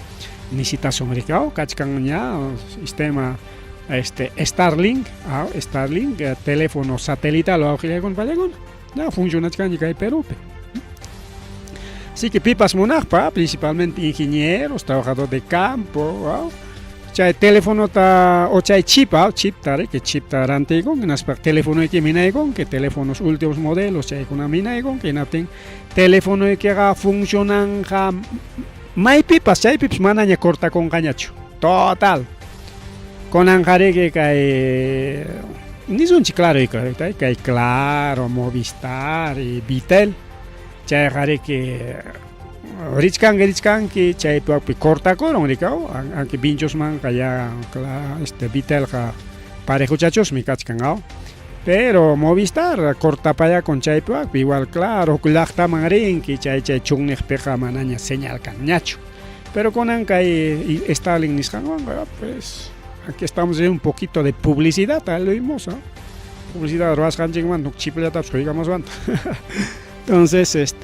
necesitasun riki, kachkan ña sistema Starlink, Starlink, teléfono satelital wawqillaykuna palaykuna, ña funcionachkanña kay Perúpi. Así que pipas munaqpa, principalmente ingenieros, trabajadores de campo, chay teléfonota o chay chip, chipta riki, chipta rantiykun, hinaspa telefonoyki minaykunki, teléfonos últimos modelos chaykuna minaykunki, hinaptin telefonoykiqa funcionanja maypipas, chaypipas manaña cortakunqañachu, total. Kunanqa riki kay nisunchik claro y claro, kay Claro, Movistar y Bitel, chayqa riki richkanki richkanki chaypi cortakurun rikaw, aunque Vinchosmanqa ya Vitelqa parejuchachusmi kachkan, pero Movistar cortapayakun chaypiwaqpi, igual Claro, huk llaqtaman rinki chay chay chunniqpiqa manaña señal kanñachu. Pero kunan kay Starlink nisqanwanqa, pues aquí estamos en un poquito de publicidad, lo vimos, publicidad ruwasqanchikmanta huk chipllatapis quykamuswanta. Entonces,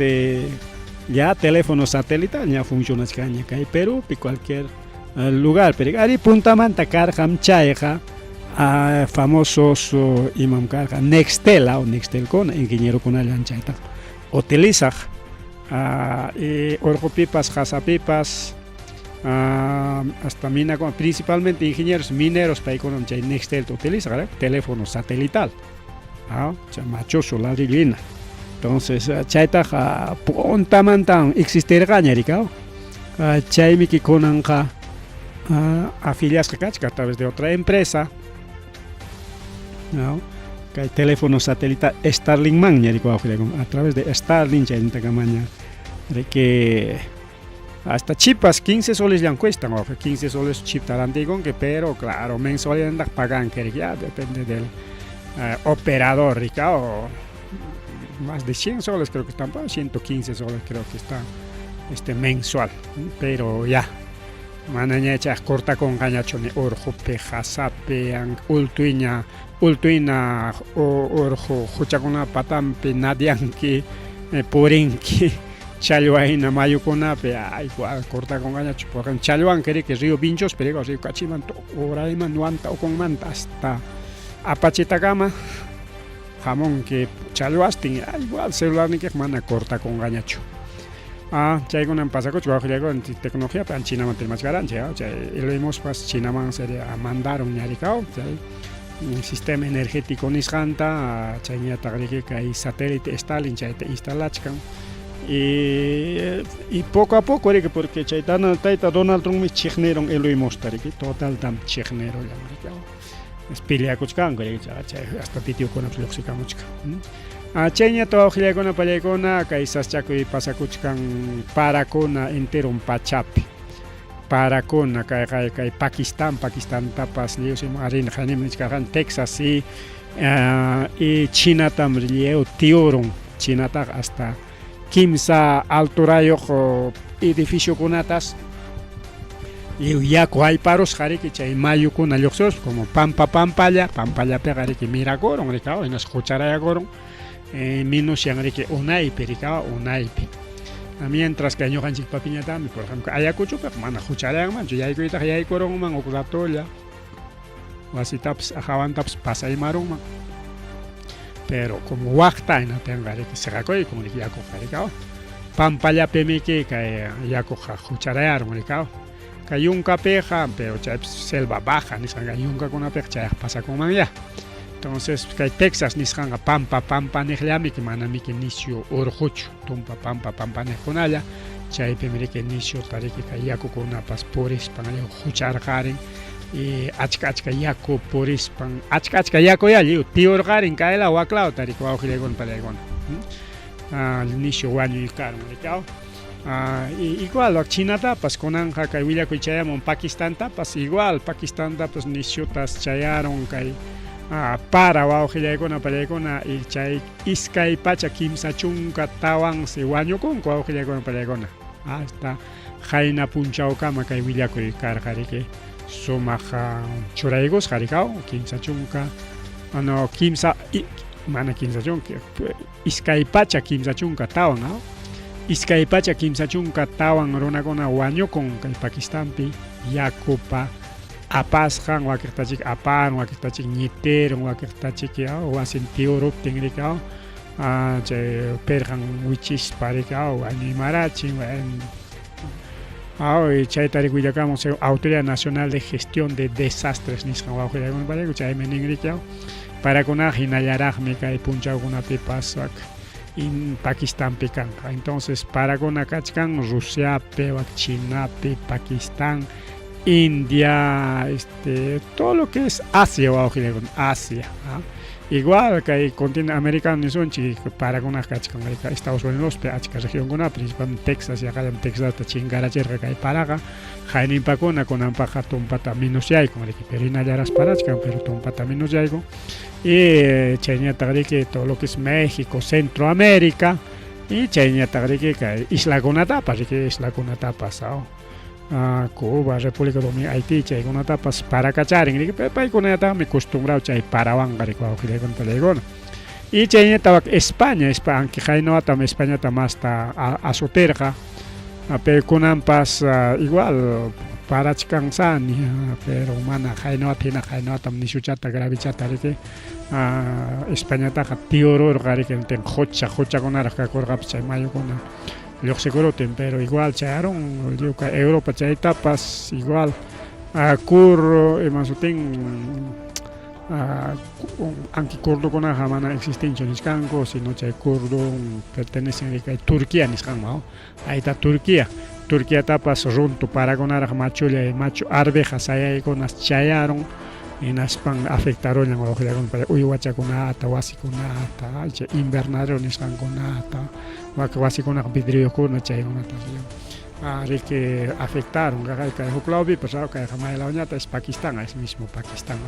ya teléfono satelital ña funcionachkanña kay Perúpi cualquier lugar. Pero ari puntamanta karqam chayqa famosos imam karqa Nextel o Nextelkuna ingenierokunallan chayta utilizaq, urqupipas qasapipas, hasta mina, principalmente ingenieros mineros paykunam chay Nextelta utilizaq, teléfono satelital, chay machoso ladrillina. Entonces chaytaqa puntamantan existirqaña rikaw, chaymiki kunanqa afiliasqa kachka a través de otra empresa, ¿no? Kay teléfono satelital Starlinkmanña riki wawqillaykuna, a través de Starlink chaynintakamaña riki hasta chipas 15 soles llan cuestan, wawqi, 15 soles chipta rantikunki, pero claro, mensualidad paganki riki, ya depende del operador rikaw, más de 100 soles creo que están, 115 soles creo que está mensual, pero ya. Manañachá cortakunqañachu ni urqupi, qasapi, ultuiña, ultuina urqu quchakunapa patanpi nadianki, purinki, challwahina mayukunapi, igual cortakunqañachu, porque challwanki riki río Vinchospi, río Cachimanta, urayman, Huanta ukunmanta hasta Apachitakama hamunki challwastin, igual celularnikiqa mana cortakunqañachu. Ah, chaykunam pasakuchkan wawqillaykuna tecnologiapi an Chinaman rimachkaranchik, chay Elon Muskpas Chinaman seria mandaron ñarikaw chay sistema energético nisqanta, chayñataq riki kay satélite Starlink chayta instalachkan y poco a poco riki porque chay tayta Donald Trumpmi chiqnirun Elon Muskta riki, totaltam chiqnirullan riki, peleakuchkanku riki, chay hasta videokunapas lluqsikamuchkan. Chayñata wawqillaykuna pallaykuna kay saschakuy pasakuchkan parakuna enteron pachapi. Parakuna kay kay kay Pakistán, Pakistantapas lliwsim arina qayninmi nichkarqani Texas y y Chinatam lliw tiurun, Chinataqa hasta kimsa alturayuq edificiokunatas lliw yaku hayparusqa riki chay mayukuna lluqsiruspa como pampa pampalla, pampallapiqa riki mirakurun riki hinaspa qucharayakurun, minusyan riki unaypi riki unaypi. Mientras kay ñuqanchikpapiñataqmi, por ejemplo, Ayacuchopiqa mana qucharayanmanchu, yaykuytaqa yaykurunman huk ratolla, wasitapas hawantapas pasaymarunman. Pero como waqta hinaptinqa riki siqakuykun riki yakuqa riki pampallapimiki kay yakuqa qucharayarun riki. Kay yunkapiqa, pero chaypis selva baja nisqan kay yunkakunapiqa chayqa pasakunmanya. Entonces kay Texas nisqanqa pampa pampa niqllamiki, manamiki nisyu urquchu, tumpa pampa pampa niqkunalla, chaypim riki nisyuta riki kay yakukunapas purispan lliw hucharqarin y achka achka yaku purispan, achka achka yakuyá lliw tiurqarin kaylaw waklawta riki wawqillaykuna pallaykuna. Nisyu wañuykarun riki. Igual Chinatapas kunanqa kay willakuy chayamun Pakistantapas igual Pakistantapas nisyutas chayarun kay para wawqillaykuna pallaykuna y chay 234 si wañukunku wawqillaykuna pallaykuna hasta qayna punchawkama kay willakuy karqa riki sumaq churaykusqa riki 30, no, kimsa, mana 30, 234, 234 runakuna wañukun kay Pakistanpi yakupa apasqan, wakiqtachik aparun, wakiqtachik ñitirun, wakiqtachik wasin tiuruptin riki chay pirqan wichispa riki wañuymarachin. Chayta riki willakamun Autoridad Nacional de Gestión de Desastres nisqan wawqillaykuna, chaymi nin riki parakunaqa hinallaraqmi kay punchawkunapipas in Pakistanpi kanqa. Entonces parakuna kachkan Rusiapi, wak Chinapi, Pakistán, India, todo lo que es Asia, wawqillaykuna, Asia. Igual kay continente americano nisunchik parakunaqa kachkan Estados Unidospi achka regionkunapi, principalmente Texas, yaqallam Texasta chinkarachirqa kay paraqa, qayninpakuna kunanpaqa tumpata minusyaykum riki, pero hinallaraq parachkan, pero tumpata minusyaykum. Y chayñataq riki todo lo que es México, Centroamérica, y chayñataq riki kay islakunatapas riki, islakunatapas, Cuba, República Dominicana, Haití, chaykunatapas parakacharin riki, pero paykunataqmi costumbrado chay parawanqa riki wawqillaykuna pallaykuna. Y chayñataq España, aunque qaynawatam Españata masta azoterqa, pero kunanpas igual parachkansani, pero mana qaynawata hina, qaynawatam nisyuchata gravichata riki Españataqa tiururqa riki, qucha quchakunaraq kakurqapas chay mayukuna lluqsikurutin, pero igual chayarun lliw kay Europa chaytapas igual kur ima sutin anki kurdukunaqa mana existinchu nichkanku, sino chay kurdu pertenecen kay Turquía nisqanman, ahí está Turquía. Turquiatapas runtu parakunaraq machulla machu arveja sayaykunas chayarun, hinaspan afectarullan wawqillaykuna uywachakunata, wasikunata, chay invernadero nisqankunata, wak wasikunaqa vidriokuna chaykunata riki afectaron. Kay huk lawpipas kayqa maylawñata es Pakistán, es mismo Pakistán,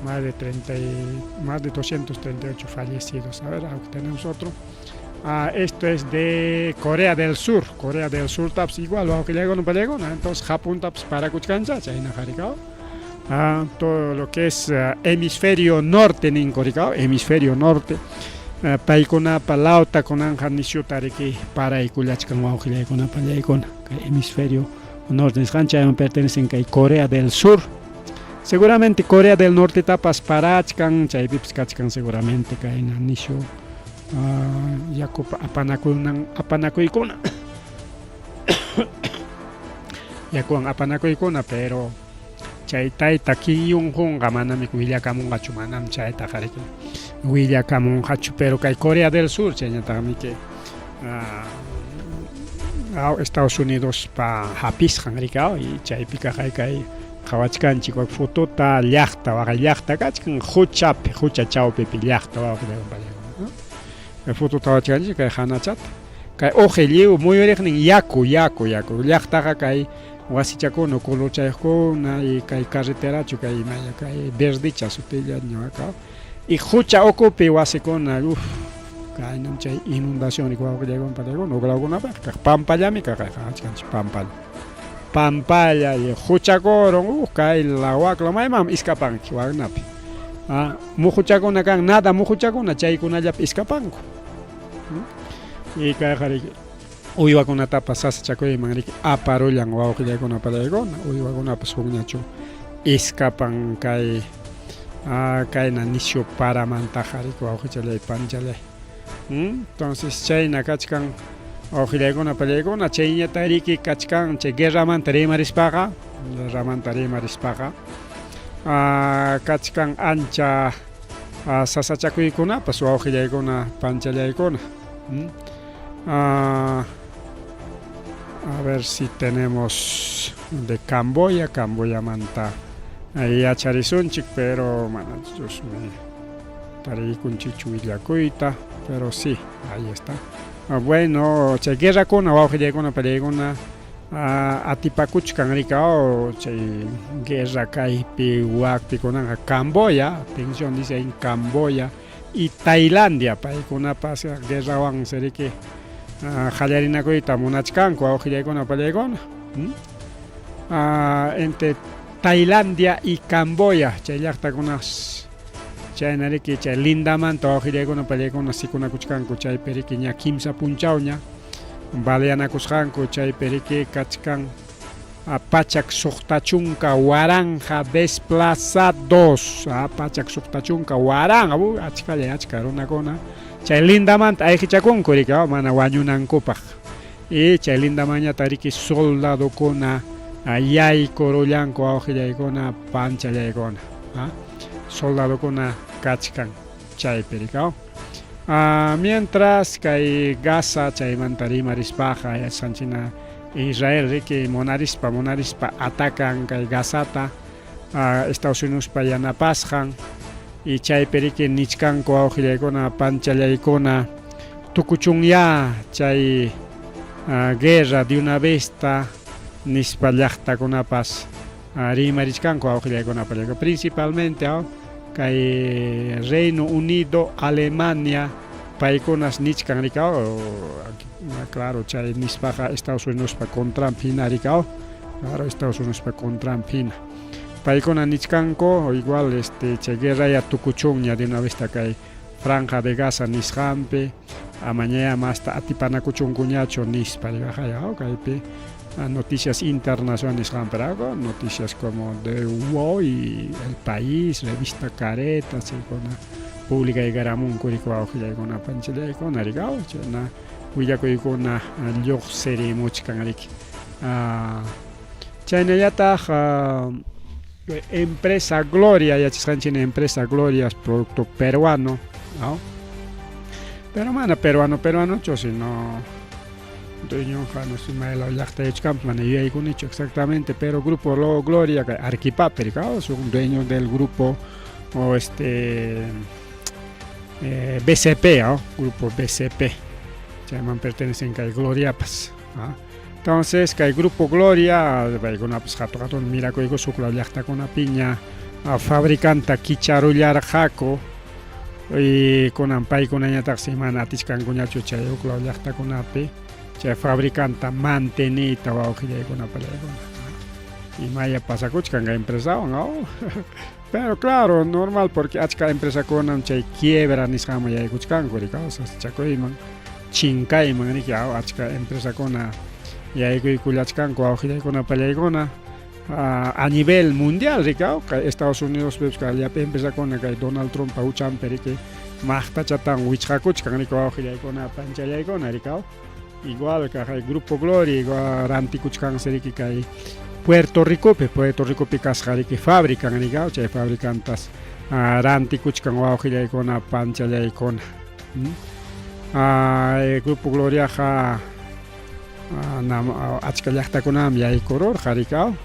más de 30 y, más de 238 fallecidos. A ver, aunque tenemos otro. Ah, esto es de Corea del Sur. Corea del Sur tapas igual wawqillaykuna pallaykuna. Entonces Japón tapas parakuchkancha chaynaqa rikaw. Ah, todo lo que es hemisferio norte ninku rikaw, hemisferio norte. Paykunapa lawta kunanqa nisyuta riki paraykullachkan wawqillaykuna pallaykuna. Kay hemisferio norte nisqan chayman pertenecen kay Corea del Sur. Seguramente Corea del Norte tapas parachkan, chaypipas kachkan seguramente kayna nisyu yakupa apanakunan apanakuykuna yakuwan apanakuykuna pero chay tayta Kim Jong-unqa manami willakamunqachu manam chaytaqa riki willakamunqachu pero kay Corea del Sur chayñataqmi que Estados Unidospa hapisqan riki y chaypi kaq kay qhawachkanchik wak fotota llaqta waqay llaqta kachkan quchapi qucha chawpipi llaqta wawqillaykuna kay fotota qhawachkanchik kay hanachata kay uqi lliw muyuriqnin yaku yaku yaku llaqtaqa kay wasichakuna kuluchayuqkuna y kay carreterachu kay imaya kay verdicha sutilla ñuqa y qucha ukupi wasikuna uf kaynam chay inundación wawqillaykuna pallaykuna huk lawkunapaq kaq pampallami kaq qhawachkanchik pampalla pampalla y quchakurun kay lawakla maymanmi iskapanki waknapi muhuchakuna kan nada muhuchakuna chaykunallapi iskapanku y kayqa riki uywakunatapas sasachakuyman riki aparullan wawqillaykuna pallaykuna uywakunapas hukñachu iskapan kay kayna nisyu paramantaqa riki wawqichallay panchallay. Entonces chayna kachkan wawqillaykuna pallaykuna chayñata riki kachkan chay guerramanta rimarispaqa guerramanta rimarispaqa kachkan ancha sasachakuykunapas wawqillaykuna panchallaykuna. A ver si tenemos de Camboya, Camboyamanta yacharisunchik, pero mana Dios me tariykunchikchu willakuyta, pero sí, ahí está. Bueno, chay guerrakuna wawqillaykuna pallaykuna atipakuchkan rikaw chay guerra kaypi wakpi kunanqa Camboya, atención dice en Camboya y Tailandia paykunapas guerrawan riki qallarinakuyta munachkanku wawqillaykuna pallaykuna. Entre Tailandia y Camboya chay llaqtakunas chayna riki chay lindamanta wawqillaykuna pallaykuna sikunakuchkanku chaypi riki ña kimsa punchawña baleanakusqanku chaypi riki kachkan 160 000 desplazados 160 000 achkalla achka runakuna chay lindamanta ayqichakunku riki mana wañunankupaq y chay lindamanñata riki soldadokuna yaykurullanku wawqillaykuna panchallaykuna soldadokuna kachkan chaypi riki. Mientras kay Gaza chaymanta rimarispaqa yachasqanchina Israel riki munarispa munarispa atacan kay Gazata Estados Unidospa yanapasqan y chaypi riki nichkanku wawqillaykuna panchallaykuna tukuchunya chay guerra de una vez ta nispa llaqtakunapas rimarichkanku wawqillaykuna pallaykuna principalmente kay Reino Unido, Alemania paykunas nichkan rikaw claro chay nispaqa Estados Unidospa contranpi hina rikaw claro Estados Unidospa contranpi hina paykuna nichkanku igual este chay guerraya tukuchunña de una vez ta kay Franja de Gaza nisqanpi amañaya masta atipanakuchunkuñachu nispa kaypi noticias internacionales nisqanpi noticias como de Hoy, El País, Revista Careta chaykuna publicaykaramunku riki wawqillaykuna panchallaykuna rikaw chayna willakuykuna lluqsirimuchkan riki. Chaynallataq Empresa Gloria yachasqanchik Empresa Gloria es producto peruano, ¿no? Pero mana peruano peruanochu sino dueñonqa no sé maylaw llaqtayuchkanpas mana yuyaykunichu exactamente pero Grupo Gloria kay Arequipapi rikaw son dueños del grupo o este BCP, ¿no? Grupo BCP chayman pertenecen kay Gloriapas, ¿no? Entonces kay Grupo Gloria paykunapas hatun hatun mirakuyku huk law llaqtakunapiña fabricanta kicharullarqaku. Y kunan paykunañataqsi mana atichkankuñachu chay huklaw llaqtakunapi chay fabricanta manteniyta wawqillaykuna pallaykuna. Imaya pasakuchkan kay empresawan aw. Pero claro, normal porque achka empresakunam chay quiebra nisqanman yaykuchkanku riki sasachakuyman chinkayman riki aw achka empresakuna yaykuykullachkanku wawqillaykuna pallaykuna a nivel mundial riki aw kay Estados Unidos pipas kay llapa empresakuna kay Donald Trump huchanpi riki maqtachatan wichqakuchkan riki wawqillaykuna panchallaykuna riki aw. Igual kay Grupo Gloria igual rantikuchkansi riki kay Puerto Ricopi, Puerto Ricopi kasqa riki fabrican riki chay fabricantas rantikuchkan wawqillaykuna panchallaykuna. Grupo Gloriaqa achka llaqtakunam yaykururqa riki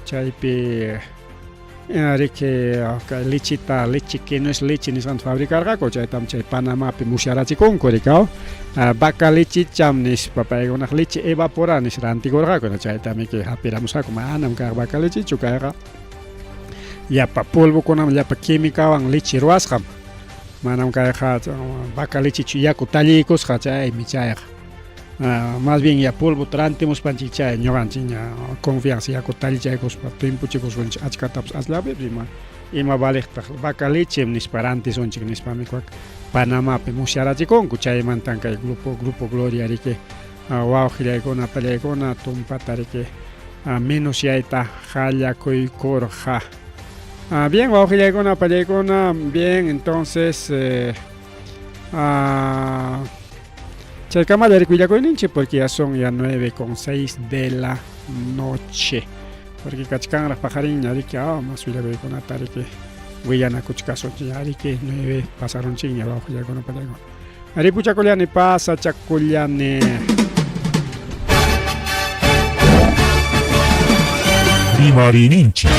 chaypi riki kay lechita leche que no es leche nisqanta fabricarqaku chaytam chay Panamapi musyarachikunku riki vaca lechicham nispa paykunaq leche evaporada nispa rantikurqaku chaytam hapiramusqaku manam kaq vaca lechichu kayqa llapa polvokunam llapa químicawan leche ruwasqam manam kayqa vaca lechichu yaku talliykusqa chaymi chayqa más bien ya polvo rantimuspanchik chay ñuqanchik ña confianza yaku tallichaykuspa timpuchikusunchik achkatapas asllapipas ima ima valeqtaq vaca leche nispa rantisunchik nispami Panamapi musyarachikunku chaymantan kay grupo Gloria riki wawqillaykuna pallaykuna tumpata riki menusyayta qallakuykurqa. Bien wawqillaykuna pallaykuna bien entonces chaykamalla riki willakuyninchik porque ya son ya 9:06 de la noche porque kachkanraq paqarinña riki mas willakuykunata riki willanakuchkasunchik riki 9 pasarunchikña wawqillaykuna pallaykuna. Ripuchakullani pasachakullani. Rimarininchik.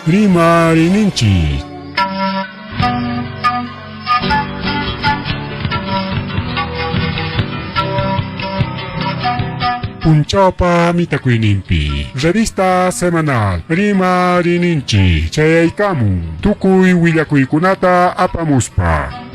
Rimarininchik. Punchawpa mitakuyninpi. Revista semanal Rimarininchik chayaykamun tukuy willakuykunata apamuspa.